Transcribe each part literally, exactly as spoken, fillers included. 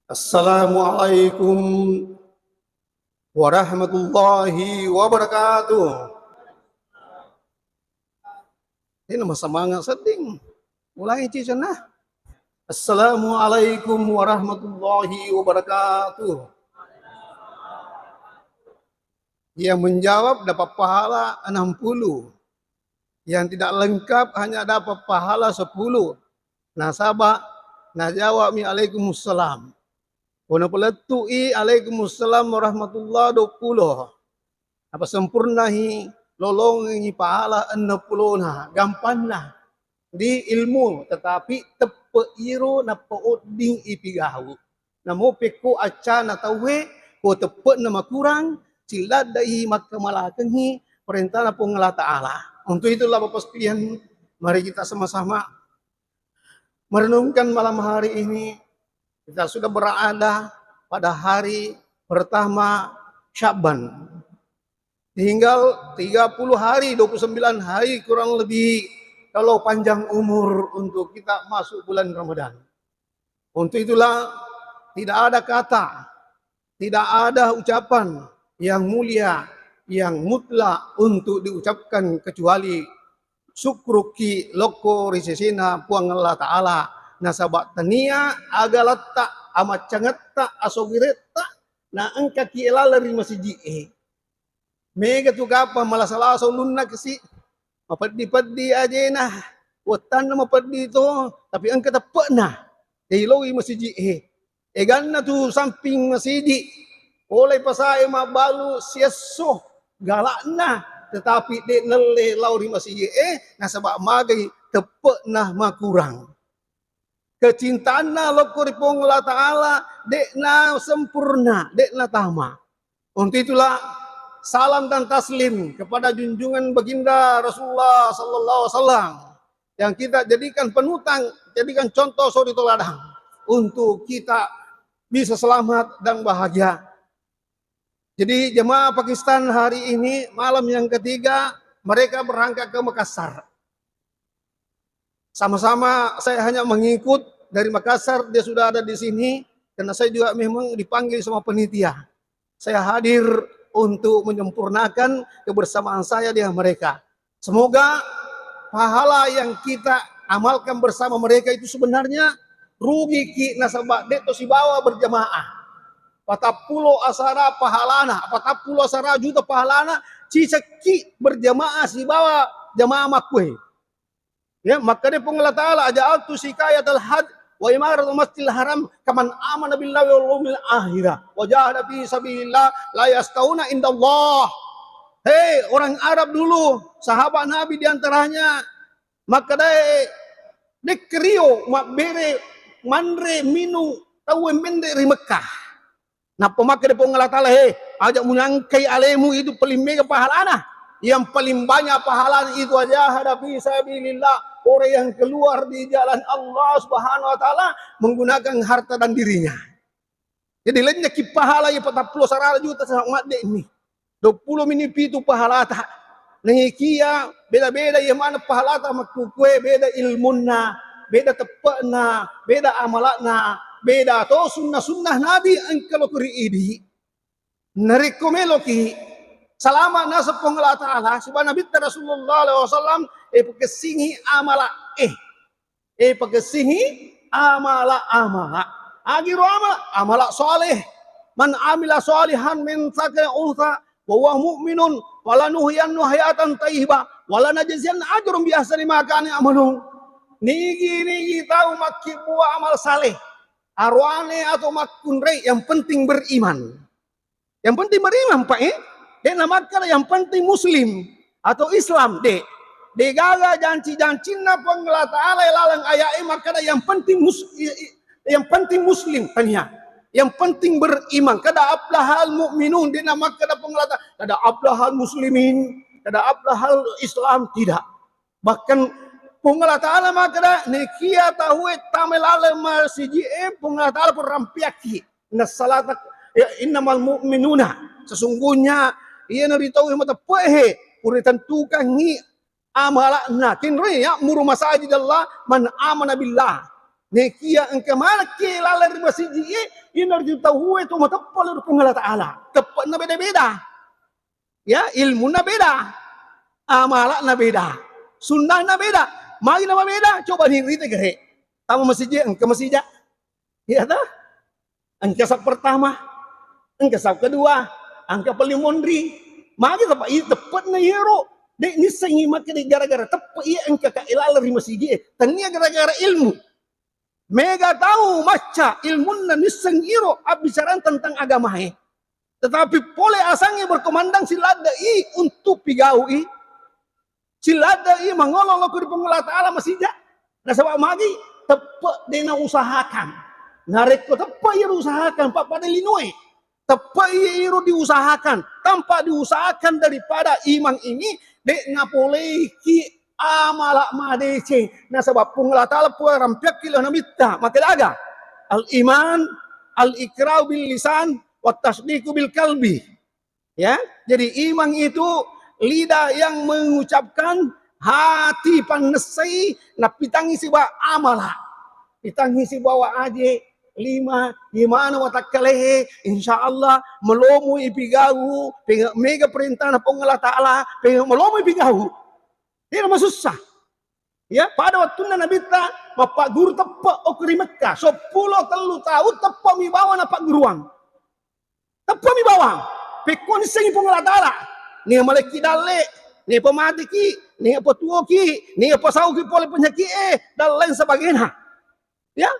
Assalamualaikum warahmatullahi wabarakatuh. Ini nama semangat seding. Mulai cicana. Assalamualaikum warahmatullahi wabarakatuh. Yang menjawab dapat pahala enam puluh. Yang tidak lengkap hanya dapat pahala sepuluh. Nasaba najawab mi alaikumussalam. Ko napalettu'i alaikumussalam warahmatullah dua puluh. Apa sempurnahi lolongengi pahala enam puluh na. Gampanna. Di ilmu, tetapi teppe iro nappa odding ipigau. Namo pekko accana tauwe, ko teppe'na makurang, silladdai makkamalakengngi perintahna Puang Allah Ta'ala. Untuk itulah Bapak sekalian, mari kita sama-sama merenungkan malam hari ini. Kita sudah berada pada hari pertama Sya'ban. Tinggal tiga puluh hari, dua puluh sembilan hari kurang lebih kalau panjang umur untuk kita masuk bulan Ramadan. Untuk itulah tidak ada kata, tidak ada ucapan yang mulia, yang mutlak untuk diucapkan kecuali sukkuruki lokko ri sesena Puang Allah Ta'ala, nasaba tania agalatta, amaccangetta, asogiretta na engkaki laleng ri masiji'e. Mega tu kapang malasa-lasa ulunna kasi, mapeddi-peddi ajena, wettanna mapeddi to, tapi engka teppe'na. Jadi loi masiji'e. Eganna tu samping masiji, polai pasae mabbalu siesso galakna, tetapi de' nelle lao ri masiji'e, nasaba magai teppe'na makurang. Kecintaanna lokko ri Puang Allah Ta'ala de'na sempurna, de'na tama. Untuk itulah salam dan taslim kepada junjungan baginda Rasulullah sallallahu alaihi wasallam yang kita jadikan panutan, jadikan contoh suri teladan untuk kita bisa selamat dan bahagia. Jadi jemaah Pakistan hari ini malam yang ketiga mereka berangkat ke Makassar. Sama-sama saya hanya mengikut dari Makassar, dia sudah ada di sini, karena saya juga memang dipanggil sama penitia. Saya hadir untuk menyempurnakan kebersamaan saya dengan mereka. Semoga pahala yang kita amalkan bersama mereka itu sebenarnya rugi ki nasaba de' to sibawa berjamaah. Patappulo asara pahalana, patappulo asara juta pahalana, cicekki berjamaah sibawa jamaah makkue. Ya, makkeda Puang Allah Ta'ala, "Aja'altu sikayatal hajj wa imaratul masjidil haram kaman amana billahi wal yaumil akhirah wa jahada fi sabilillah la yastauna indallah." Hei, orang Arab dulu, sahabat Nabi diantaranya, makkedae, "Dekkerio mabbere manre minung tauwe menre ri Mekkah." Nappa makkeda Puang Allah Ta'ala, "He, aja munyangkai alemu, itu paling mega pahalana. Yang paling banyak pahalana itu ajahada fi sabilillah, orang yang keluar di jalan Allah Subhanahu wa Ta'ala menggunakan harta dan dirinya." Jadi lenyaki pahala ya patappulo sarara juta sama madde ini. Dua puluh mini pitu pahalata. Nengikia beda-beda ya mana pahalata makkukue, beda ilmunna, beda teppe'na, beda amalakna, beda to sunnah-sunnah Nabi engka lo kuri idi. Narekko meloki salama naseng Puang Allah Ta'ala, sibawa Nabitta Rasulullah alaihi wasallam, e pakessingi amala, eh, e pakessingi amala-amala. Agiro amala, amala saleh. Man amila salihan min dzakarin aw untha wa huwa mu'minun falanuhyiyannahu hayatan thayyibah wa lanajziyannahu ajrahum bi ahsani ma kanu ya'malun. Nigi-nigi tau makkibua amal saleh, aroane atau makkunrai, yang penting beriman. Yang penting beriman, Pak, eh? De'na makkeda yang penting muslim atau Islam, de'. De'gaga janci-jancinna Puang Allah Ta'ala laleng ayat e makkeda yang penting mus-, i-, i-, yang penting muslim, tania. Yang penting beriman. Kada aflahal mu'minun, de'na makkeda Puang Allah Ta'ala, kada aflahal muslimin, kada aflahal Islam, tidak. Bahkan Puang Allah Ta'ala makkeda, nekia tauwe tama laleng masiji'e, Puang Allah Ta'ala pun rampiakki. Inna salata, ya, innamal mu'minuna. Sesungguhnya iyanaritu tauwe mateppe'e, pura tentukangngi amala'na. Kinroi ya'muru masajidallah man amana billah. Nekia engka manekki laleng ri masiji e, ina ri tauwe to mateppe lao ri Puang Allah Ta'ala. Teppe'na beda-beda. Ya, ilmuna beda. Amala'na beda. Sunnahna beda. Magi na mabeda? Coba ni rite gare. Tama masiji e, engka masija. Iya ta? Engka saf pertama, engka saf kedua, engka paling monri. Magi tapa iya teppe'na iyaro. De' nissengngi makkeda gara-gara teppe' iya engka ka laleng ri masiji e. Tania gara-gara ilmu. Mega tau macca ilmunna nisseng iro abbicarang tentang agamae. Tetapi pole asangnge berkumandang siladde'i untuk pigau'i. Siladde'i mangolo lao ko ri Puang Allah Ta'ala masija. Nasaba magi teppe' de' nausahakan. Narekko teppe' iya usahakan, pappada linoe. Teppe' iya iro diusahakan. Tanpa diusahakan daripada imang ini, de' napoleiki amala madeceng. Nasaba Puang Allah Ta'ala pura rampiakki lao nabitta. Makkeda aga? Al-iman, al-iqrar bil lisan, wa tasdiqu bil qalbi. Ya, jadi iman itu lidah yang mengucapkan, hati pannessai, napitangngi sibawa amala. Pitangngi sibawa aje, lima, imana watakkalehe, insya Allah, malomo ipigau, pengeng mega perintahna Puang Allah Ta'ala, pengeng malomo ipigau. Tidak masussa. Ya, pada waktunna Nabitta mappagguru teppe' okko ri Mekka, seppulo tellu taung teppe' mi bawang napagguruang. Teppe' mi bawang. Pekko nissengngi Puang Allah Ta'ala. Nia malekki dalle, nia pamatiki, nia patuoki, nia pasauki pole penyakit e, dan lain sebagainya. Ya,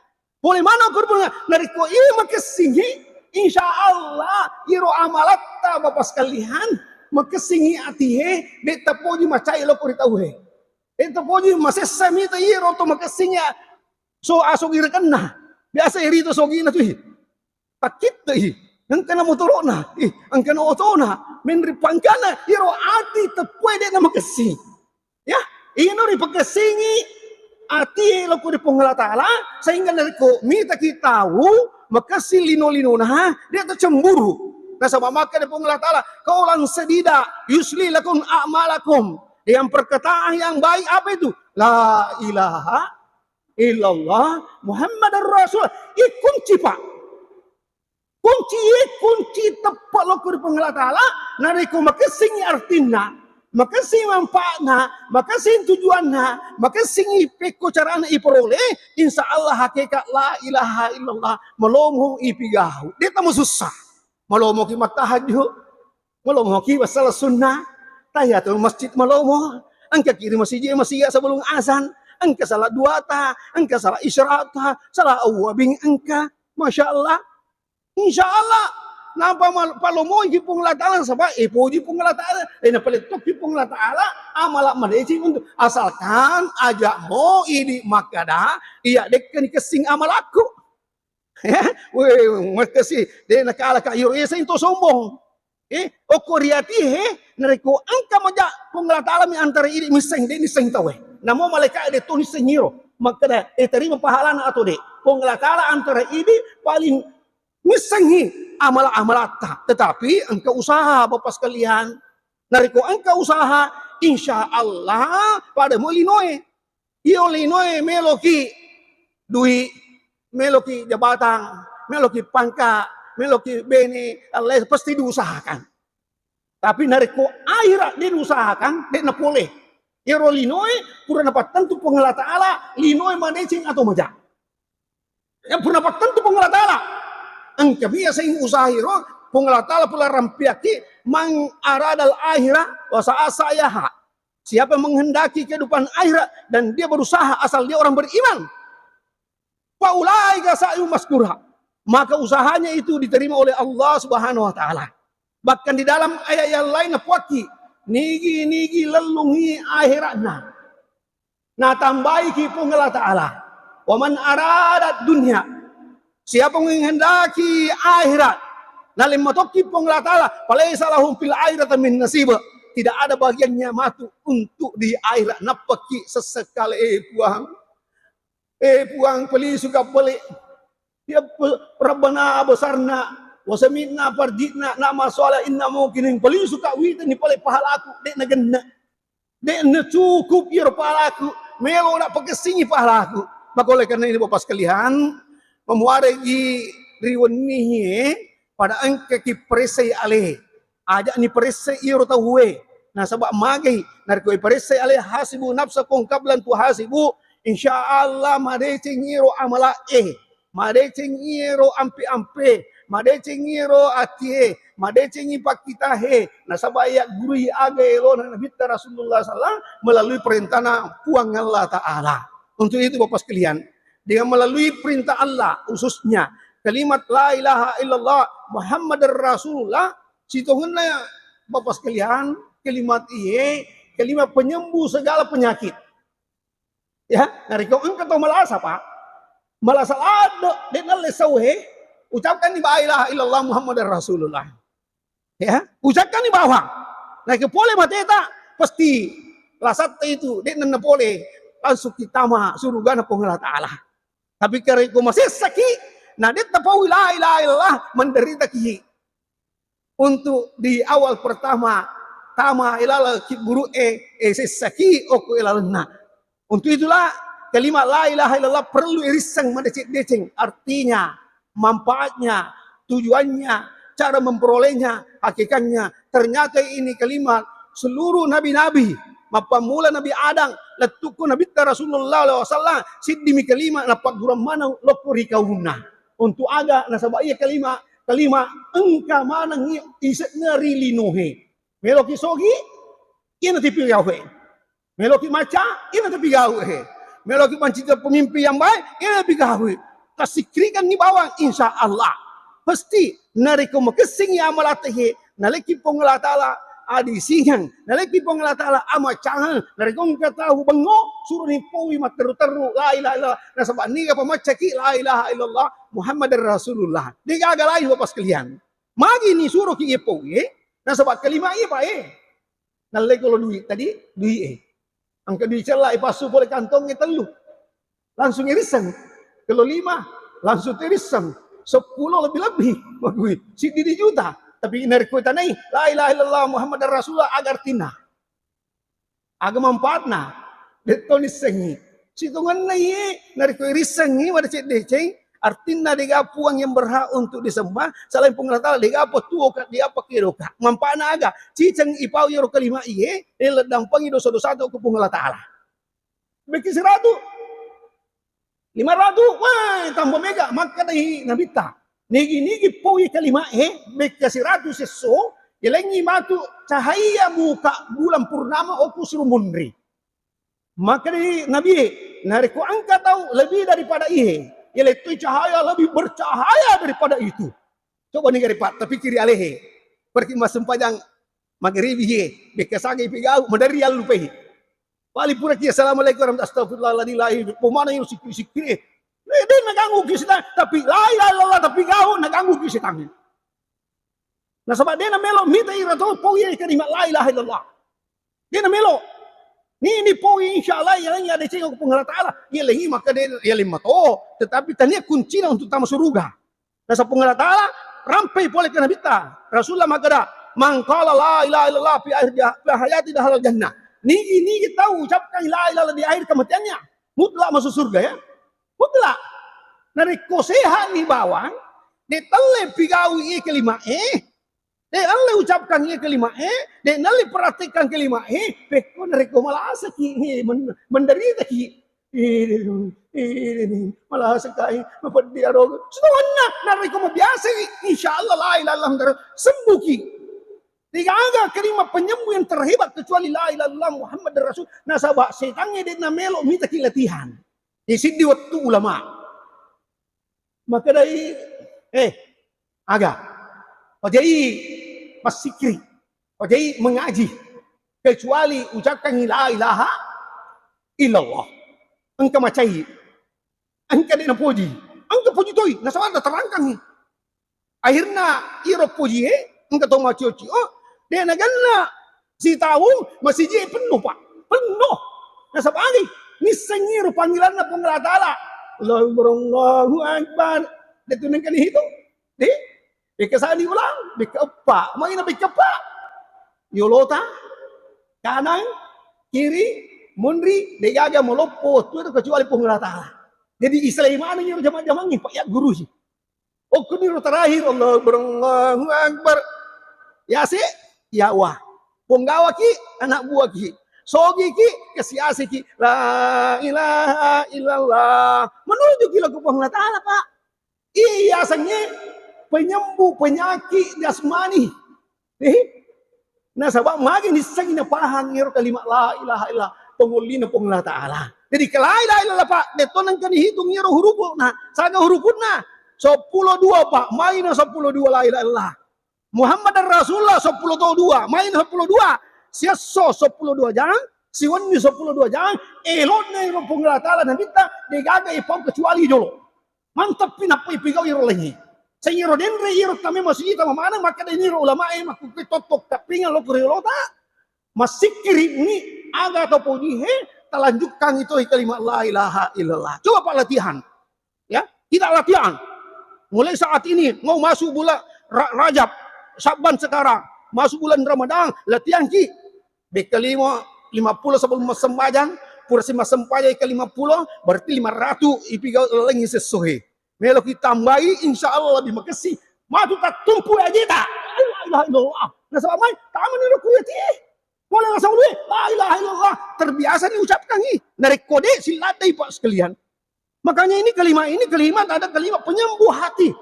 pole mana kurban. Narekko iya makessingi, insya Allah, iro amalatta Bapak sekalian, makessingi atie, de' tapoji macai lao ko ri tauwe. De' tapoji masessa mita iro to makessingi so asogi rekenna. Biasa irito sogina tu. Takkitte'i, engkana motoro'na, ih, engkana otona, menri pangkana, iyaro ati teppoe de'na makessing. Ya, ino ripakessingi atie lao ko ri Puang Allah Ta'ala, sehingga narekko mitaki tau makessing lino-linona, de' to cemburu. Nasaba makkeda Puang Allah Ta'ala, qaulan sadida, yuslih lakum a'malakum. Dengan perkataan yang baik apa itu? La ilaha illallah Muhammadar Rasul. Ikunci, Pak. Kunci, kunci teppe' lao ko ri Puang Allah Ta'ala, narekko makessingi artinna, makessing manfaatna, makessing tujuanna, makessingi pekko carana iperoleh, insya Allah hakikat la ilaha illallah, malomo ipigau. De' tamo sussa. Malomoki mattahajju, malomoki massala sunnah, tahiyatul masjid malomo, engkaki ri masiji, masija sebelum azan, engka salat duata, engka salat isyrakta, salat awwabing engka. Masya Allah. Insya Allah, nampa mal-, palomoiki Puang Allah Ta'ala, saba' ipoji Puang Allah Ta'ala, eh, napalettokki Puang Allah Ta'ala, amala madeceng untuk, asalkan aja' mo idi' makkada, iya' dekkani kessing amalakku. Ya, weh, makessing, de' nakalaka iro esa into sombong. Eh, okko ri atie, narekko engka maja' Puang Allah Ta'ala mi antara idi' misseng, de' nisseng tauwe. Namo malaika' de' to nisseng iro. Makkada, eh, terima pahalana atau de'. Puang Allah Ta'ala antara idi' paling missengi amala-amalatta. Tetapi engka usaha, Bapak sekalian. Narekko engka usaha, insya Allah pada mo linoe. Iyo linoe meloki dui, meloki jabatang, meloki pangka, meloki bene, Allah pasti diusahakan. Tapi narekko akhirat de' diusahakan, de' napole. Iyaro linoe pura napattentu Puang Allah Ta'ala, linoe madeceng atau maja'. Yang pura napattentu Puang Allah Ta'ala. Engka biasa yang usaha iro, Puang Allah Ta'ala pura rampiakki, "Man aradal akhirah wa sa'a sa'yaha." Siapa yang menghendaki kehidupan akhirat dan dia berusaha asal dia orang beriman, "Faulaika sa'yuhum masykura." Maka usahanya itu diterima oleh Allah Subhanahu wa Ta'ala. Bahkan di dalam ayat yang lain napuakki, nigi-nigi lellungi akhiratna. Natambaiki Puang Allah Ta'ala, "Wa man aradad dunya." Siapa yang menghendaki akhirat, nalemmatokki Puang Allah Ta'ala, "Falaisa lahu fil akhirati min nasib." Tidak ada bagiannya matu untuk di akhirat. Nappakki sesekali, eh Puang. Eh Puang, pelisuka pale. Ya pe-, Rabbana besarna, wa sami'na farji'na, nama soala inna mukinin. Pelisuka witani pale pahalaku, de' nagenna. De' nacukup iyaro pahalaku, melo na pakessingi pahalaku. Maka oleh karena ini, Bapak sekalian, memuaregi ri wennie pada engkaki peressai ale. Aja'ni peressai iyaro tauwe. Nasaba magai, narekko iperessai ale, hasibu nafsakum qabla an tuhasibu, insya Allah madeceng iyaro amala'e. Madeceng iyaro ampe-ampe, madeceng iyaro atie, madecengi pakkitahe, nasaba iya gurui aga elona Nabitta Rasulullah sallallahu alaihi wasallam melalui perintahna Puang Allah Ta'ala. Untuk itu, Bapak sekalian, dengan melalui perintah Allah, khususnya kalimat la ilaha illallah Muhammadar Rasulullah, sitongenna, Bapak sekalian, kalimat iye, kalimat penyembuh segala penyakit. Ya, narekko engka tau malasa, Pak, malasa ladde, de nalle sauhe, ucapkanni la ilaha illallah Muhammadar Rasulullah. Ya, ucapkanni bawang. Narekko pole mateta, pasti lasatta itu de nanna pole, langsung kita ma surugana Puang Allah Ta'ala. Tapi karekko masessaki, na de tapaui la ilaha illallah, menderitaki. Untuk di awal pertama tama ilaleng kibburu'e, e, sessaki okko ilalenna. Untuk itulah kalimat la ilaha illallah perlu irisseng madeceng-deceng artinya, manfaatnya, tujuannya, cara memperolehnya, hakikatnya. Ternyata ini kalimat seluruh nabi-nabi, mappammula Nabi Adam lettukku Nabitta Rasulullah sallallahu alaihi wasallam, siddimi kalimat napaggurang maneng lokko ri kaunna. Untuk aga? Nasaba iya kalimat, kalimat engka maneng ise'na ri linohe. Meloki sogi, iyana tapi gauhe. Meloki maca, iyana tapi gauhe. Meloki mancinta pemimpin yang baik, iyana tapi gauhe. Tasikrikanni bawang, insya Allah. Pasti narekko makessingi amalatehe, nalekki Puang Allah Ta'ala adisingeng, nalekki Puang Allah Ta'ala amacangeng, narekko engka tau bengo, suroni powi matteru-teru, la ilaha illallah, nasaba niga pamaccaki la ilaha illallah Muhammadar Rasulullah. Degaga lain, Bapak sekalian. Magi ni suroki iye powi, nasaba kalima iye, Pak, e. Nalleko lo duit tadi, duit e. Engka duit cella ipassu pole kantong e tellu. Langsung irisseng. Kelo lima, langsung irisseng. Seppulo lebih-lebih. Magui, siddi di juta. Tapi narekko tanai, la ilaha illallah Muhammadar Rasulullah, aga artinna? Aga manfaatna? Detto nissengi. Sitongenna iye, narekko irissengi madeceng-deceng, artinna dega puang yang berhak untuk disembah selain Puang Allah Ta'ala, dega apa tuo ka, dega apa kedo ka. Manfaatna aga? Ciceng ipau yero kalima iye, ledampengi dosa-dosa tu ke Puang Allah Ta'ala. Beki siratu, lima ratu, wah, tambah mega, makkadai Nabitta. Nigi-nigi poi kalima e, bekka siratu sesso, yalengi matu cahaya muka bulan purnama oku suruh munri. Makkadai Nabi e, narekko engka tau lebih daripada ihe, yalettui cahaya lebih bercahaya daripada itu. Coba ni gari Pak, tapi kiri alehe. Pergi mas sempajang magribi ye, bekka sagai pigau, madari allu pehi. Pali pura ki assalamualaikum warahmatullahi, astagfirullahaladzim, lahi, pemana yang sikri-sikri. Eh, de naganggu ki setang, tapi la ilaha illallah, tapi gau naganggu ki setang. Nasaba de namelo mita ira to pau ye kalimat la ilaha illallah. De namelo. Ni, ni pau insya Allah yang ada cengok Puang Allah Ta'ala. Yalengi maka de yaleng mato, tetapi tania kuncina untuk tama suruga. Nasaba Puang Allah Ta'ala rampai pole ke Nabitta. Rasulullah makkada, "Man qala la ilaha illallah fi akhir jah-, fi hayati dakhalal jannah." Nigi-nigi tau ucapkan la ilaha illallah di akhir kematiannya, mutlak masuk surga, ya. Mutlak. Narekko sehat ni bawang, de telle pigau iye kalima e, de alle ucapkan iye kalima e, de nalle praktekkan kalima e, pekko narekko malasaki, men-, menderitaki. Ini, ini, malah sekai, mapeddi aroga. Setuanna, narekko mabiasa, insya Allah la ilaha illallah, sembuhki. Tidak ada kalimat penyembuh yang terhebat kecuali la ilaha illallah Muhammad Rasul. Nasaba setangnge de namelo mitaki latihan. Di siddi wettu ulama. Makkedai, eh, aga? Pajai massikri, pajai mengaji, kecuali ucapkangi la ilaha illallah. Engka macai, engka de napoji, engka poji toi, nasaba terangkangi. Akhirna iro pojie, engka to macio-cio, de naganna sitaung, masiji penno, Pak. Penno. Nasaba agi, nissengi ro panggilanna Puang Allah Ta'ala. Allahu Akbar, Allahu Akbar. De tu nengka dihitung. De, bekka sani ulang, bekka eppa. Maina bekka eppa. Yolota, kanang, kiri, munri, degaga maloppo, tu itu kecuali Puang Allah Ta'ala. Jadi isalai maneng iro jama-jamangnge, Pak, ya guru sih. Okko niro terakhir, Allahu Akbar, Allahu Akbar. Yase, yawa. Ponggawaki, anak buahki. Sogiki, kasiasiki. La ilaha illallah. Menuju ki lao ko Puang Allah Ta'ala, Pak. Iya, yasengnge penyembuh penyakit jasmani. Eh? Nasaba magi nissengngi napahang ero kalimat la ilaha illallah, tongollina Puang Allah Ta'ala. Jadi ke la ilaha illallah, Pak, de to nengka dihitung ero hurufna, saga hurufna. Seppulo dua, Pak, maina seppulo dua la ilaha illallah. Muhammadar Rasulullah seppulo dua, maina seppulo dua. Siesso seppulo dua jang, siwenni seppulo dua jang, elokna ero Puang Allah Ta'ala nabitta, de gaga ipau kecuali jolo. Mantappi nappai pigau iro lengngi. Sengiro denre iro tame masujita mamaneng, maka deniro ulamae makkukue tottok tappinga lo kuriolota. Massikkiri ni aga to pojihe, talanjukkangi toi kalimat la ilaha illallah. Coba, Pak, latihan. Ya, kita latihan. Mulai saat ini mau masuk bulan Ra- Rajab, Syaban sekarang, masuk bulan Ramadan, latihan ki. Bekka lima, lima puluh sebelum massembajang, pura si massembajang ke lima puluh, berarti lima ratus ipigau lengngi sessohe. Melo ki tambai, insya Allah lebih makessi. Matu tattumpu ajeta. La ilaha illallah. Nasaba mai, tamani lo kuyati. Pole rasa ulu, la ilaha illallah. Terbiasa diucapkan i. Narekko de, siladdai, Pak, sekalian. Makanya ini kalimat, ini kalimat ada kalimat penyembuh hati,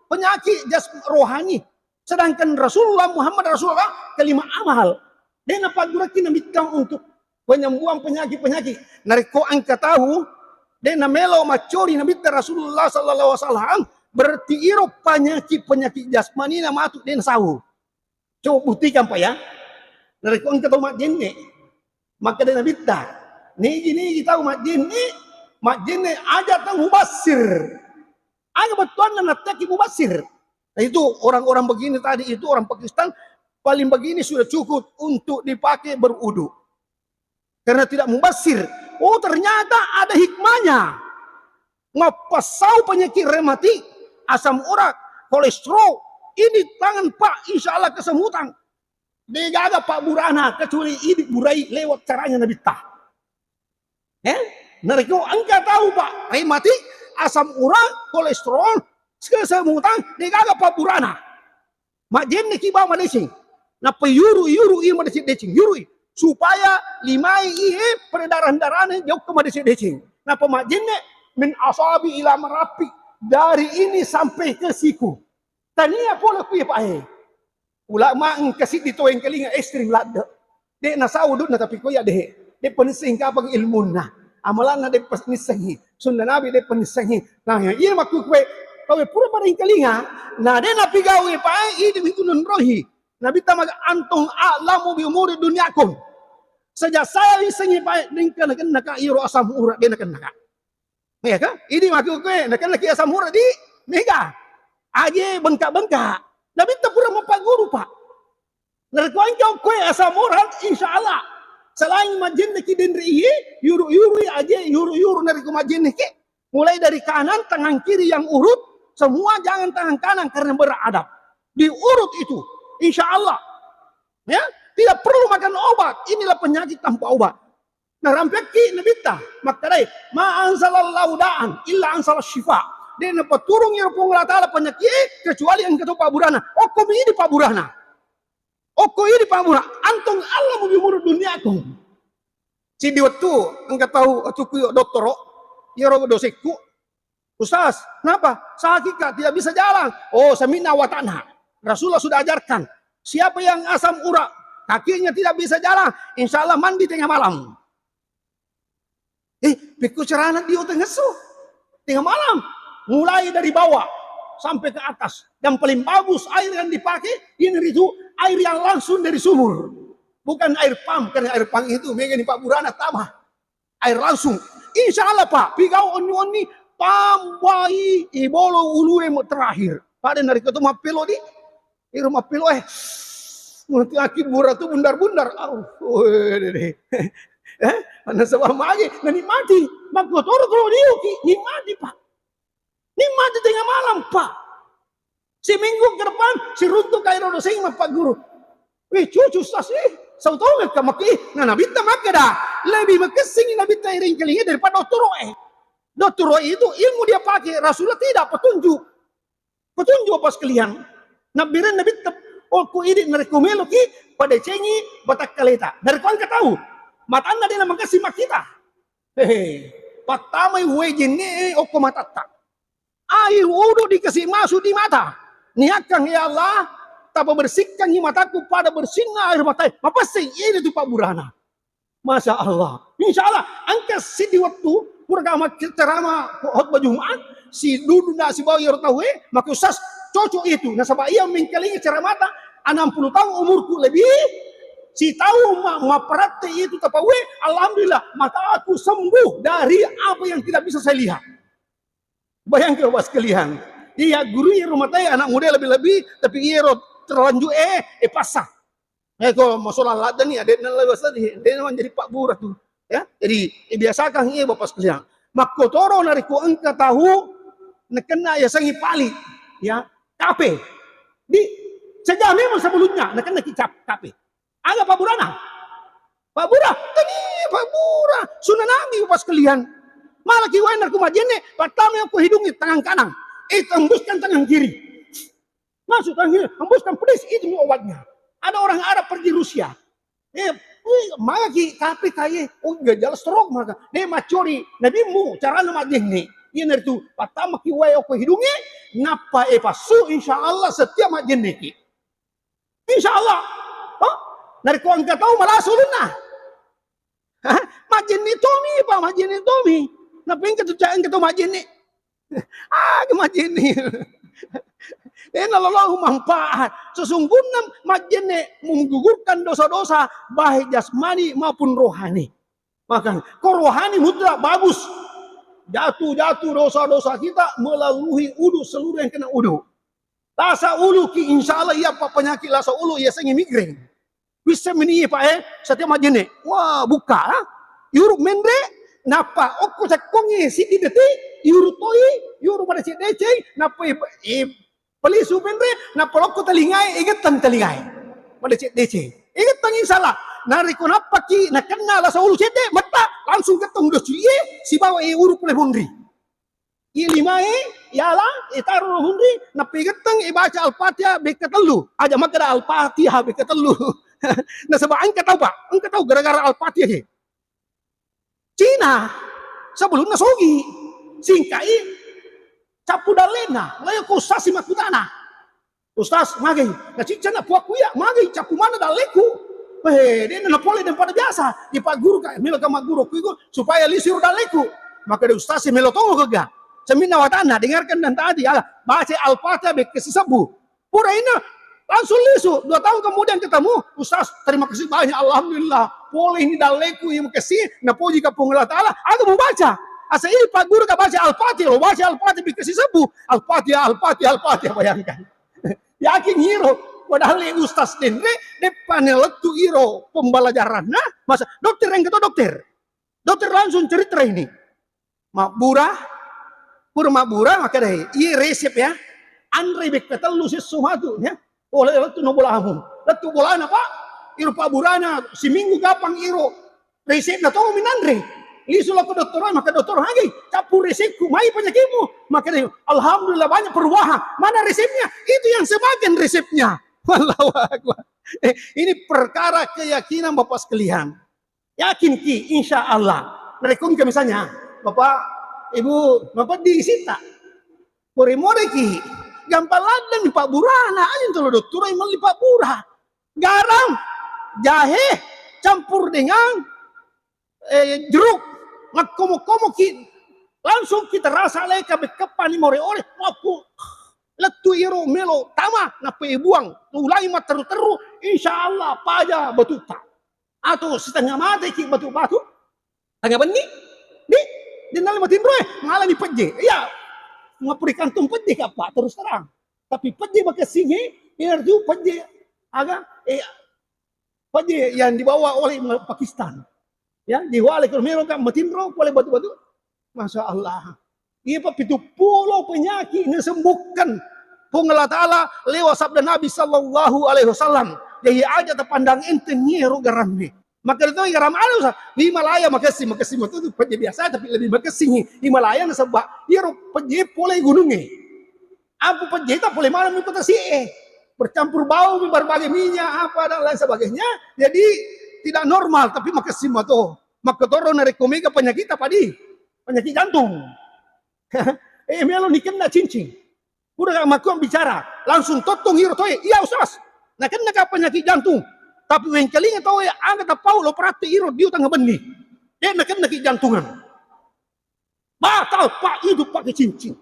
penyakit jas rohani. Sedangkan Rasulullah Muhammad Rasulullah kalimat amal. De napagguraki nabitta untuk penyembuhan penyakit-penyakit. Narekko engka tahu, de namelo maccori nabitta Rasulullah sallallahu alaihi wasallam, berarti iro penyakit-penyakit jasmani na matu de nasau. Coba buktikan, Pak, ya. Narekko engka tau majjenne, makkeda nabitta, nigi-nigi tau majjenne, majjenne aja tau mubassir. Aga bettuanna nattaki mubassir? Nah, itu orang-orang begini tadi itu, orang Pakistan, paling begini sudah cukup untuk dipakai berudu. Karena tidak mubassir. Oh, ternyata ada hikmahnya. Mappassau penyakit rematik, asam urat, kolesterol, ini tangan, Pak, insya Allah kesemutan. De gaga pabburana kecuali idi burai lewat caranya nabitta. Eh? Narekko engka tau, Pak, rematik, asam urat, kolesterol, kesemutan, de gaga pabburana. Majjenneki bawang madeceng. Nappa yuru, yuru iya madeceng-deceng, yuru. Supaya limai iye peredaran darahnya jauh ke madeceng-deceng. Nappa majjenne min asabi ila marapi, dari ini sampai ke siku. Tania pole kuye, Pak, eh. Ulama engka siddi to engkalinga ekstrim ladde. De nasau du'na, tapi ko iya de. De penisseng kapang ilmunna. Amalanna de nissengi. Sunna Nabi de penissengi. Nah, iya makkukue, kowe pura pada engkalinga, na de napigawe pae idi mitu nonrohi. Nabi tama antong a'lamu bi umuri dunyakum. Sejak saya issengi pae, de engka nakennaka iro asam urat, de nakennaka. Iya ka? Idi makkukue, nakennaki asam urat di mega. Aje bengkak-bengkak. Nabitta pura mapagguru, Pak. Narekko engka koe asam urat, insya Allah. Selain majjenneki denre iye, yuru-yuru aje, yuru-yuru narekko majjenneki. Mulai dari kanan, tangan kiri yang urut, semua jangan tangan kanan karena beradab. Diurut itu, insya Allah. Ya, tidak perlu makan obat. Inilah penyakit tanpa obat. Narampekki nabitta, makkedai, "Ma anzalallahu da'an illa anzala syifa." De napaturung iyaro Puang Allah Ta'ala panyakkie kecuali engka to pabburana. Okko mi idi pabburana. Okko idi pabbura. Antum a'lamu bi umuri dunyakum. Siddi wettu engka tau atukku yo dottoro, iyaro dosekku, "Ustaz, kenapa?" "Sakit, Kak, tidak bisa jalan." Oh, sami'na wa ata'na. Rasulullah sudah ajarkan, siapa yang asam urat, kakinya tidak bisa jalan, insya Allah mandi tengah malam. Eh, pekko carana dio tengesso? Tengah malam. Mulai dari bawah sampai ke atas. Dan paling bagus air yang dipakai, ini itu air yang langsung dari sumur. Bukan air pam, karena air pam itu mega ni pabburana tama. Air langsung. Insya Allah, Pak, pigau onni-onni, tambai ibolo ulue mo terakhir. Pada narekko tu mappelo di, iro mappelo, eh. Nanti aki bura tu bundar-bundar. Au, oh, eh, eh, eh. Eh, nasaba magi, nanikmati. Makkotoro kalau diuki, nikmati, Pak. Nikmati tengah malam, Pak. Seminggu ke depan, siruntuk kairo doseng mappaguru. Wih, cucu, Ustaz, eh, sau tau nggak maki? Nah, nabitta makkeda, lebih makessing nabitta iring kelingi daripada dottoro, eh. Dottoro itu ilmu dia pakai, Rasulullah tidak, petunjuk. Petunjuk apa sekalian. Nabbiren Nabi tep-, okko idi narekko meloki padecengi batakkaleta. Narekko engka tau matanna de namangkasi makkita. Hehe. Pattamai wae jenne okko matatta. Air wudu dikasih masuk di mata. Niakkang, "Ya Allah, tapa bersihkangi mataku pada bersihnya air mata." Mapessing, ini tu pabburana. Masya Allah. Insya Allah, engka siddi wettu, pura kama ceramah khotbah Jumat, si Dudu na sibawa iyaro tauwe, maka Ustaz, cocok itu. Nasaba iya mengkalingi ceramata, enam puluh tahun umurku lebih, si tahu ma-, maparatte itu tapawe, alhamdulillah, mataku sembuh dari apa yang tidak bisa saya lihat. Bayangkan, Bapak sekalian. Iya, guru yang rumah tangga, anak muda lebih-lebih, tapi iya ro terlanjur, eh, eh, pasah. Eh, ko masalah ladda ni, adekna lagi pasah ni, dia memang jadi Pak Lurah tuh. Ya, jadi, eh, biasakan iya, Bapak sekalian. Makkotoro narekko engka tahu, nakenna ya sangi pali, ya, kape. Di, sejak memang sebelumnya, nakenna kicap, kape. Aga pabburana? Pabbura, tania pabbura. Sunnah Nabi, Bapak sekalian. Malaki wae narekko majjenne, pertama yang kuhidungi tangan kanan. Eh, tembuskan tangan kiri. Masuk tangan kiri, tembuskan pedis, itu obatnya. Ada orang Arab pergi Rusia. Eh, wih, malaki kape kaye, oh, gejala stroke mereka. Dia macori, Nabi mu, carana majjenne. Iya, naritu, pertama ki wae okko hidungi, nappa e passu, insya Allah setiap majjenne ki. Insya Allah. Oh? Narekko engka tau malasa ulunna. Hah? Majjenne tomi, Pak, majjenne tomi. Nappa engka tu ca-, engka tau majjenne. Ah, majjenne. Eh, nalolong manfaat. Sesungguhnya majjenne menggugurkan dosa-dosa, baik jasmani maupun rohani. Maka, ko rohani mutlak bagus. Jatuh-jatuh dosa-dosa kita melalui udu seluruh yang kena udu. Lasa ulu ki, insya Allah iya, Pak, penyakit lasa ulu iya sengi migrain. Wisseng meni, Pak, eh, setiap majjenne. Wah, buka lah. Yuru menre, nappa okko cekkongi siddi detik, yuru toi, yuru madeceng-deceng, nappa i, i, pelisu menre, nappa lokko telingae, igettang telingae. Madeceng-deceng. Igettang, insya Allah. Narekko nappaki nakenna lasa ulu cedde, metta, langsung gettang udah culie, sibawa e uru pole monri. Iya limae, iala, itaro ro munri, nappa igetteng, ibaca Al-Fatihah bekka tellu. Aja makkeda Al-Fatihah bekka tellu. Nasaba engka tau, Pak, engka tau gara-gara Al-Fatihah ke. Cina, sebelumna sogi, singkai, cappu dallena, layo ko ustaz si makkutana. Ustaz, magai? Nacicca na puakku iya, magai? Cappu mana dalleku? Eh, de na pole dan pada biasa. Di Pak Guru ka, melo ka magguru ku iku, supaya lisiro dalleku. Maka de ustaz melo tongo kega. Seminna watana, dengarkan dan tadi, ala, baca Al-Fatihah bekka sisebbu. Pura ina, langsung lisu. Dua tahun kemudian ketemu, Ustaz, terima kasih banyak, alhamdulillah. Pole ini dalleku yang bekasi, napoji ka Puang Allah Ta'ala, aku mau baca. Asa ini Pak Guru ka baca Al-Fatihah, lo baca Al-Fatihah bekka sisebbu. Al-Fatihah, Al-Fatihah, Al-Fatihah, bayangkan. Yakin iro, padahal ustaz denre, deppa ne lettu iro pembelajaranna, masa dokter yang ketua dokter. Dokter langsung cerita ini. Mabbura, pura mabbura, maka deh, iya resep ya. Anre bekka tellu sesso matu ya. Oleh lettu no bolamu. Lettu bolana, Pak. Iro pabburana seminggu kapang iro. Resepna to minanre. Lisu lako dokter, maka dokter, "Hagi, cappu resepku, mai penyakitmu." Maka dia, "Alhamdulillah, banyak perubahan." Mana resepnya? Itu yang semakin resepnya. Allahu Akbar. Eh, ini perkara keyakinan, Bapak sekalian. Yakin ki, insya Allah. Narekko engka misalnya, Bapak, Ibu, Bapak di sita. More-more ki, gampang ladang pabburana, aja tolo dokter yang melli pabbura. Garam, jahe, campur dengan eh, jeruk, makkomo-komo ki, langsung kita rasa leka bekkepani more-ore, wakku lettu iro melo tama, nappa ibuang, ulangi matteru-teru, insya Allah paja batutta. Atau setengah mate ki batu-batu, tengah benni, di, di nalai matinro, eh, malah ni pejje. Iya, ngapuri kantung pejje ka, Pak, terus terang. Tapi pejje makessing, eh, iya tu pejje, aga, eh, Pejje yang dibawa oleh Pakistan. Ya, diwale ke Mero kan matinro, pole batu-batu. Masya Allah. Iya, Pak, pitu pulo penyakit nasembuhkan Puang Allah Ta'ala lewat sabda Nabi sallallahu alaihi wasallam. Jadi aja tapandang enteng iyaro garamne. Maka itu garam ada usah. Himalaya makessing, makessing itu pejje biasa, tapi lebih makessing Himalaya nasaba iyaro pejje pole gunungnge. Apa pejje ta pole maneng mi kota sie. Bercampur bau mi berbagai minyak apa dan lain sebagainya. Jadi tidak normal, tapi makessing mato. Makkotoro narekko mega penyakit apa di? Penyakit jantung. Eh, melo nikenna cincin. Udah gak makkua bicara, langsung tottong iro toe. Iya, Ustaz. Nakenna ka penyakit jantung. Tapi wengkalinga tau ya, aga tapau lo perhati iro dio tengah benni. Dia nakenna ki jantungan. Batal, Pak, hidup pakai cincin.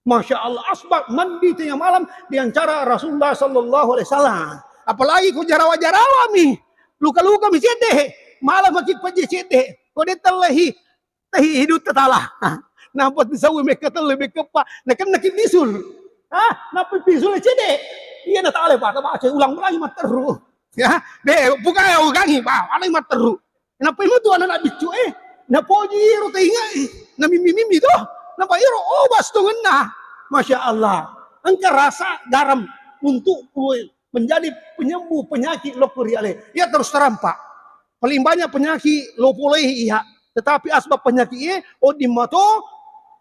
Masya Allah, asbab mandi tengah malam di acara Rasulullah sallallahu alaihi wasallam. Apalagi ko jarawa-jarawa mi, luka-luka mi cedde, malam maki pejje cedde. Ko de tellehi, tehi hidup tetala. Nampa tisau mekka telle mekka pa, nakenna ki bisul. Ah, napa bisul cedde? Iya natale, Pak, baca ulang-ulangi matteru. Ya, de, bukan ya ulangi, Pak, alai matteru. Nappa imutu anak-anak biccu eh, napoji iro tainga eh, namimmi-mimmi to, nappa iro obat setongenna. Masya Allah, engka rasa garam untuk menjadi penyembuh penyakit lokko ri ale. Ya terus terang, Pak. Paling banyak penyakit lo polei iya, tetapi asbab penyakit eh, odding mato,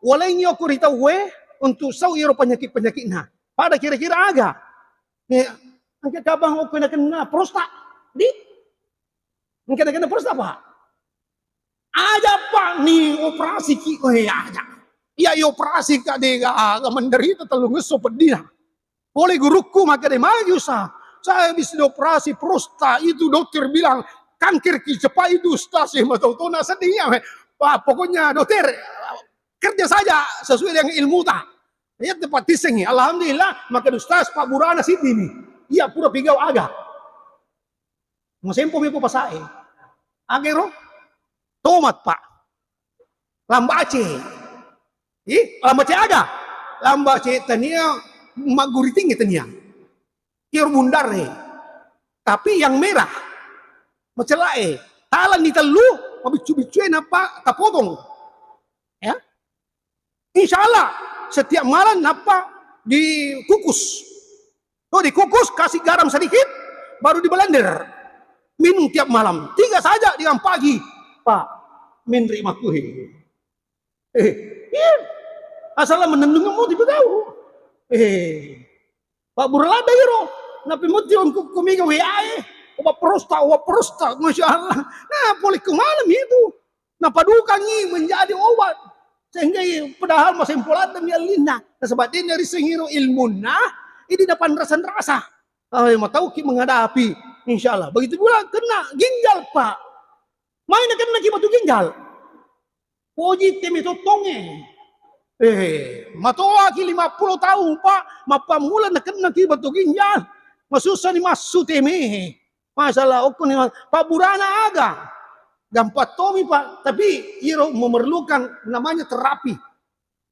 walengi okko ri tau eh, untuk sau iro penyakit-penyakitna. Pada kira-kira aga. Eh, engka kabang okko nakenna prostat. Di Engka-engka prostat, Pak. Aja, Pak, ni operasi ki, oh, eh, aja. Iya, iya operasi ka de ga, ga menderita tellung esso peddina. Pole gurukku maka de magi usaha. Saya habis dioperasi prostat itu dokter bilang kanker ki cepat itu ustaz ya matau tona sedihnya. Wah, pokoknya dokter kerja saja sesuai dengan ilmu ta. Ya tempat tisengi. Alhamdulillah maka ustaz Pak Burana siddi ni. Iya pura pigau aga. Masempo mi ko pasae. Agero? Tomat, Pak. Lambace. Ih, lambace aga? Lambace tania magguriting tania. Iro bundare. Tapi yang merah. Macelae. Talang ni tellu, mabiccu-biccue napa tapotong. Ya. Insya Allah setiap malam napa dikukus. Oh, dikukus, kasih garam sedikit, baru di blender. Minum tiap malam. Tiga saja dengan pagi. Pak, menri makuhi. Eh, iya. Asal menendung mau tiba tahu. Eh, Pak Burlada iro. Napi muti ongko kumiga W A eh. Obat prostat, obat prostat. Masya Allah. Nah, boleh ke malam itu. Napadukangngi menjadi obat. Sehingga i-, padahal masempolanna mi allinna. Nasaba de narisengiro ilmunna, idi napanrasa-rasa. Ah, matauki menghadapi. Insya Allah. Begitu pula kena ginjal, Pak. Mai nakenna ki batu ginjal. Poji temi tottonge. Eh, matoaki lima puluh tahun, Pak. Mappammula nakenna ki batu ginjal. Masussa ni massu temi. Masalah okko ni, Pak, burana aga? Gampang tomi, Pak, tapi iro memerlukan namanya terapi.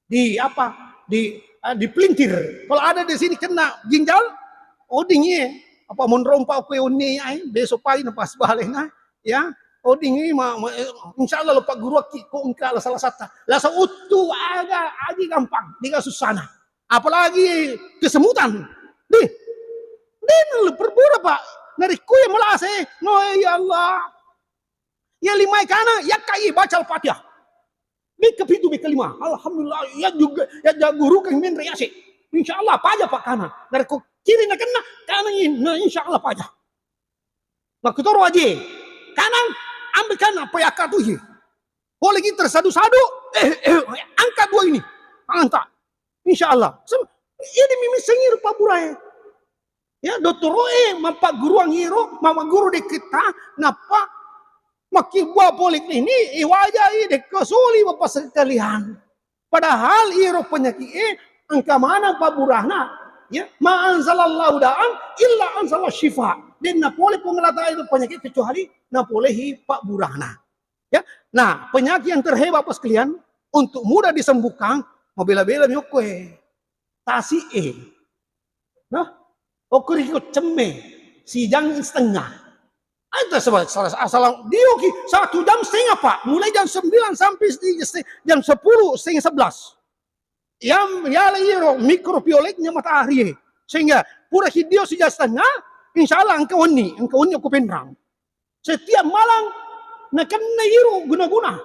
Di apa? Di, eh, di pelintir. Kalau ada di sini kena ginjal, odingi, apa monrompa okko onni ai, besok pagi na pas balena, ya. Odingi ma, ma, eh, insya Allah lo pagguruakki ko engka la salah sata. Lasa uttu aga aji gampang, diga susana. Apalagi kesemutan. Di, di perbuda, Pak. Narekko ya melase, no ya Allah. Ya lima kana, ya kai baca Al-Fatihah. Mika pitu, mika lima. Alhamdulillah, ya juga, ya jagurukan min reasi. Insya Allah paja, Pak, kana. Narekko kiri na kena, kana ini, nah, insya Allah paja. Makkutoro aje. Kanang, ambil kanang, apa ya katuhi. Boleh kita sadu-sadu, eh, eh, angkat dua ini. Angkat. Insya Allah. Sem-, ini mimissengi rupa burai. Ya, dottoroe mappagguruang iro, mammaguru de kita, nappa makkibua poliklinik, iwajai de kesuli Bapak sekalian. Padahal iro penyakit e engka maneng pabburana, ya, ma anzalallahu da'an illa anzala syifa. Denna pole Puang Allah Ta'ala itu penyakit kecuali napolehi pabburana. Ya. Nah, penyakit yang terhebat Bapak sekalian, untuk mudah disembuhkan, mabela-bela mi okko e. Tasi e. Nah, okko riko cemme, sijang setengah. Ada sebab salah, salah, dioki satu jam setengah, Pak. Mulai jam sembilan sampai se-, se-, jam sepuluh, setengah sebelas. Yang, ya, iro mikrovioletnya matahari, eh. Sehingga pura hidio sijang setengah, insya Allah engka wenni, engka wenni aku penrang. Setiap malam nakenna iro guna-guna.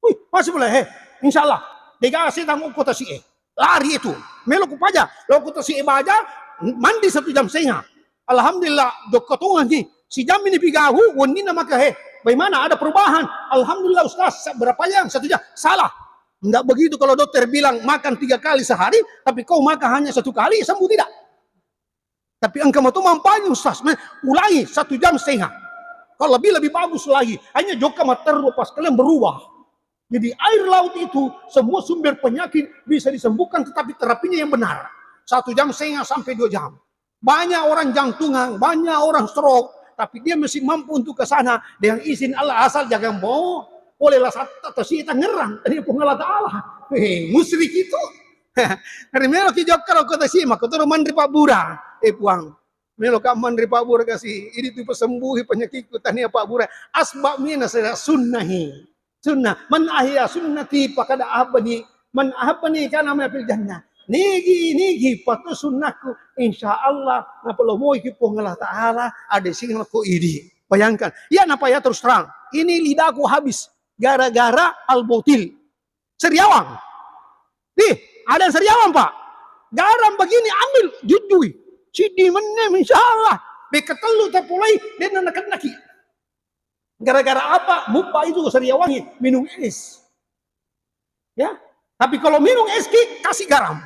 Wih, masih boleh, he. Insya Allah. Dega setang okko tasi e. Lari itu. Melo ku paja. Lo ku tasi e baja, mandi satu jam setengah. Alhamdulillah, jokka tongangi. Si jam ini pigahu, wenninna maka, he. Bagaimana, ada perubahan? Alhamdulillah, Ustaz. Sa-, berapa jam? Satu jam. Salah. Nggak begitu kalau dokter bilang makan tiga kali sehari, tapi kau makan hanya satu kali, sembuh tidak? Tapi engka mato manfaatnya, Ustaz. Me-, ulangi satu jam setengah. Kalau lebih, lebih bagus lagi. Hanya jokka matteru pas kalian berubah. Jadi air laut itu semua sumber penyakit bisa disembuhkan, tetapi terapinya yang benar. Satu jam setengah sampai dua jam. Banyak orang jantungan, banyak orang stroke, tapi dia masih mampu untuk ke sana dengan izin Allah asal jaga mo. Bolehlah satu atau si Tangerang dari Puang Allah Ta'ala. Eh, musrik itu. Hari melo ki jokka lo kota si, maka terus manri Pak Bura. Eh, Puang. Melo ka manri Pak Bura kasi, ini tu pesembuhi penyakitku, tania Pak Bura. Asbab mina saya sunnahi. Sunnah. Man ahya sunnati faqad ahabbani. Man ahabbani kana ma'ahu fil jannah. Nigi, nigi, patuo sunnahku. Insya Allah, napalomoiki Puang Allah Ta'ala, ada sing ko idi. Bayangkan. Ya, napa ya, terus terang. Ini lidahku habis. Gara-gara al-botil. Seriawang. Nih, ada yang seriawang, Pak. Garam begini, ambil, jujui. Sidi menem, insya Allah. Beka telu tapulai, dan anak laki. Gara-gara apa? Mubba itu seriawangi, minum es. Ya. Tapi kalau minum es ki, kasih garam.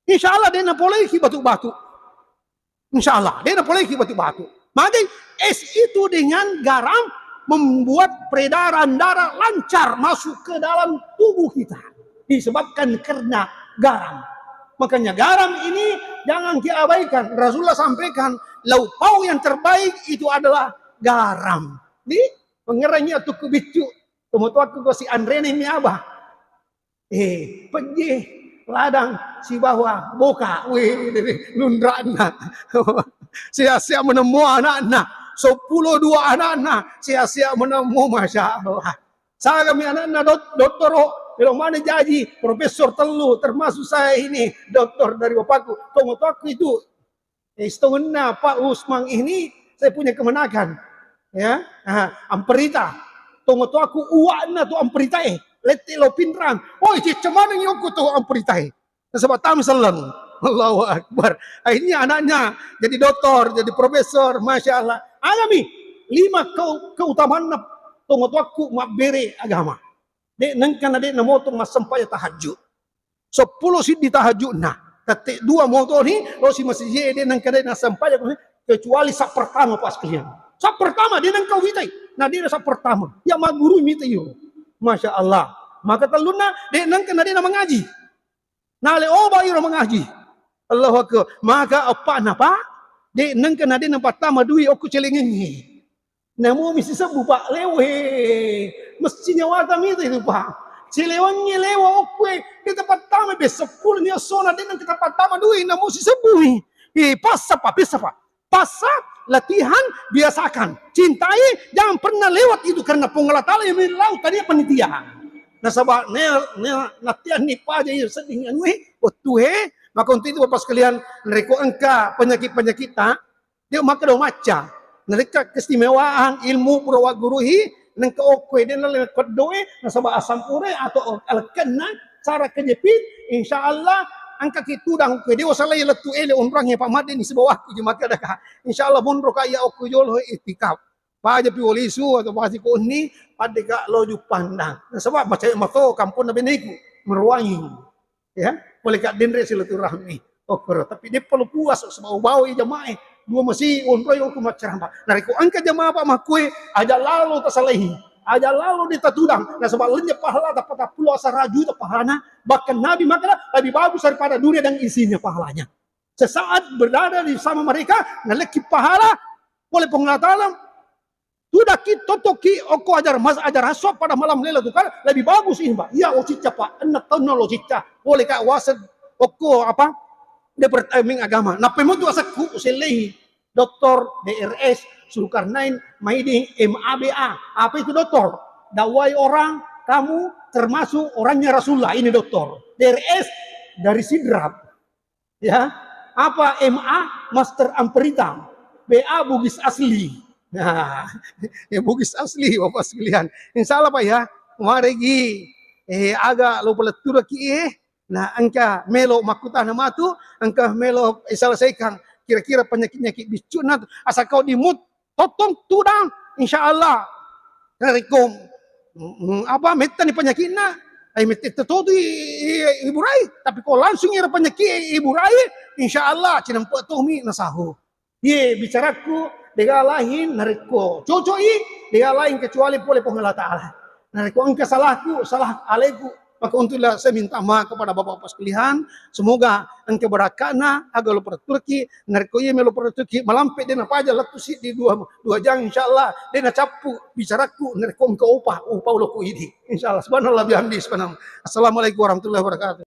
Insya Allah, dia napolei ki batu-batu. Insya Allah, dia napolei ki batu-batu. Maka es itu dengan garam membuat peredaran darah lancar masuk ke dalam tubuh kita. Disebabkan karena garam. Makanya garam ini jangan diabaikan. Rasulullah sampaikan, lauk pauk yang terbaik itu adalah garam. Di pengerangi atau kebicu, kemudian aku kasih Andre ini apa? Eh, pejje, ladang, sibawa boka. Wih, lunra'na. Sia-sia menemmo anakna. Seppulo dua anakna. Sia-sia menemmo, Masya Allah. Sagami anakna dot-, dottoro, belum mana jaji, profesor telu, termasuk saya ini, doktor dari bapakku. Tongotokku itu, eh, setengahnya Pak Usman ini, saya punya kemenakan. Ya, ah, amperita. Tongotokku uwa'na tu amperita, eh. Lette lo Pinrang. Oi, cicca maneng yokku tu amperita, eh. Nasaba tama selleng. Allahu Akbar. Akhirnya anaknya jadi doktor, jadi profesor, Masya Allah. Agami, lima keu-, keutamaan tongotokku mabbere agama. De' nengka na de' namoto massempajang tahajud. Seppulo siddi tahajudna. Tette dua motoni, lo si masjid de' nengka de' nassempajang, kecuali sa pertama pas kalian. Sa pertama de' nengka witai. Na de' sa pertama. Ya magguru mitai yo. Masya Allah. Maka tellunna, de' nengka na de' na mengaji. Nale oba iro mengaji. Allahu Akbar. Maka eppa'na, Pak, de' nengka na de' napattama dui okko celengengnge. Namo misi sebbu, Pak, lewe. Mesti nyawata mita itu, Pak. Celewengnge lewa okkoe, de' tapattama be seppulo ni essona de' nengka tapattama dui, namo si sebbu mi. Eh, passa, Pak, pessa, Pak. Passa, latihan, biasakan. Cintai, jangan pernah lewat itu karena Puang Allah Ta'ala yang melau tadi panitia. Nasaba ne, ne, latihan ni paja iya sedding anu, eh, waktu, eh, maka untuk itu Bapak sekalian, narekko engka penyakit-penyakit ta, de' maka do macca. Narekka keistimewaan ilmu pura wagguruhi, nengka okkoe de' naleng keddoe, nasaba asam urat atau alekkenna, cara kejepit, insya Allah, engka ki tudang okkoe de' wasalai lettu ele onrang ya Pak Made ni sibawaku je maka daka. Insya Allah monro ka iya okkoe jolo itikaf. Paja pi walisu atau pasi konni, pada ka loju pandang. Nasaba macam mato kampung na beneku, meruangi. Ya, boleh ka denre silaturahmi. Okkoro, tapi de' perlu puas sebab bau jamaah. Dua masi onroi aku maccarama. Narekko engka jamaah Pak makkue, aja lalo tasalehi. Aja lalo de' tatudang. Nasaba lenya pahala tapatappulo asara juta pahalana. Bahkan Nabi maka lebih bagus daripada dunia dan isinya pahalanya. Sesaat berada di sama mereka, nalekki pahala oleh Puang Allah Ta'ala, tudakki, totokki, okko ajar mas-, ajar hasso pada malam Lailatul Qadar, lebih bagus ini, Pak. Iya, oh, cicca, Pak. Enna taunna lo cicca. Boleh, Kak, wased, okko, apa, Departemen Agama. Nappa motu asekku, usellehi. Doktor, D R S, Zulkarnain, Maidi, M A B A. Apa itu doktor? Dakwai orang, kamu termasuk orangnya Rasulullah. Ini doktor. D R S dari Sidrap. Ya, apa M A, Master Amperita, B A Bugis asli, Nah, ya, Bugis asli, Bapak sekalian. Insya Allah, Pak, ya, maregi, eh, aga lo paletturaki, eh, nah, engka melo makkutana matu, engka melo, eh, selesaikan kira-kira penyakit-penyakit biccu'na tu. Asal kau di mood, tottong, tudang, insya Allah. Narekko, mm, apa, mettani penyakitna, ai mette to tu i-, i-, iburai. Tapi ko langsung ira penyakit iburai, insya Allah, cinampe tomi nasahu. Ye, bicarakku, dega lain, narekko cocoi, dega lain kecuali pole Puang Allah Ta'ala. Narekko engka salahku, salah aleku, maka untuklah saya minta maaf kepada Bapak-bapak sekalian. Semoga engka berakana, aga lo perturki, narekko iya melo perturki, malampe dena paja lettu siddi dua, dua jang, insya Allah, dena cappu bicarakku, narekko engka opa, opa uloku idi. Insya Allah, subhanallah bihamdi, subhanallah. Assalamualaikum warahmatullahi wabarakatuh.